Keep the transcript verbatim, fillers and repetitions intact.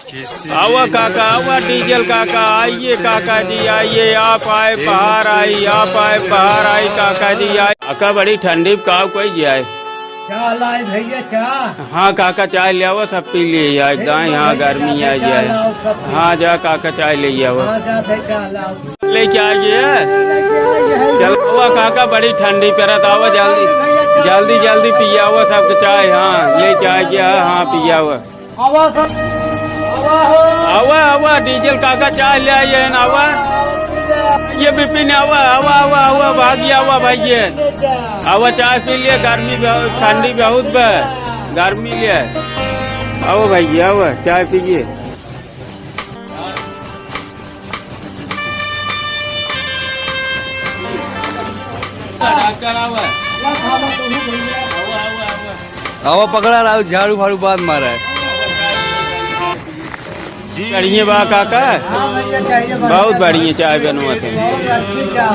आवा काका, आवा डीजल काका, आइए काका जी, आइए, आप आए बहार आई, आप आए बहार आई काका जी, आए। काका, बड़ी ठंडी में का कोई जाए? चाह लाई भैया, चाह। हाँ काका, चाय ले आवा, सब पी लिए जाए, ठीक गाय, बा हाँ, भैया, गर्मी जाते आ चाह जाए। लाओ, सब पी हाँ, जा काका, चाय ले आवा। हाँ, जाते चाह लाओ। लेके आ गया। लेके आ गया है। चल, आवा काका, बड़ी ठंडी परत, आवा जल्दी, जल्दी, जल्दी पियावा सबके चाय, हाँ, लेके आ गया, हाँ, पियावा। आवा सब, आवा हो। आवा, आवा, डीजल काका चाय ले आए हैं, आवा। ये बिपिन, आवा, आवा, आवा, आवा, भागी, आवा, भाई, ये। आवा, चाय पी लिए, गर्मी बहुत, ठंडी बहुत बा, गर्मी लिए। आवा, भाई, आवा, चाय पीजिए। डॉक्टर आवा। आवा, आवा, आवा। आवा पकड़ा रहा, झाड़ू फाड़ू बाद मारा है। बढ़िया बा काका। हाँ भैया, चाहिए बा। बहुत बढ़िया चाय बनवत है। बहुत अच्छी चाय।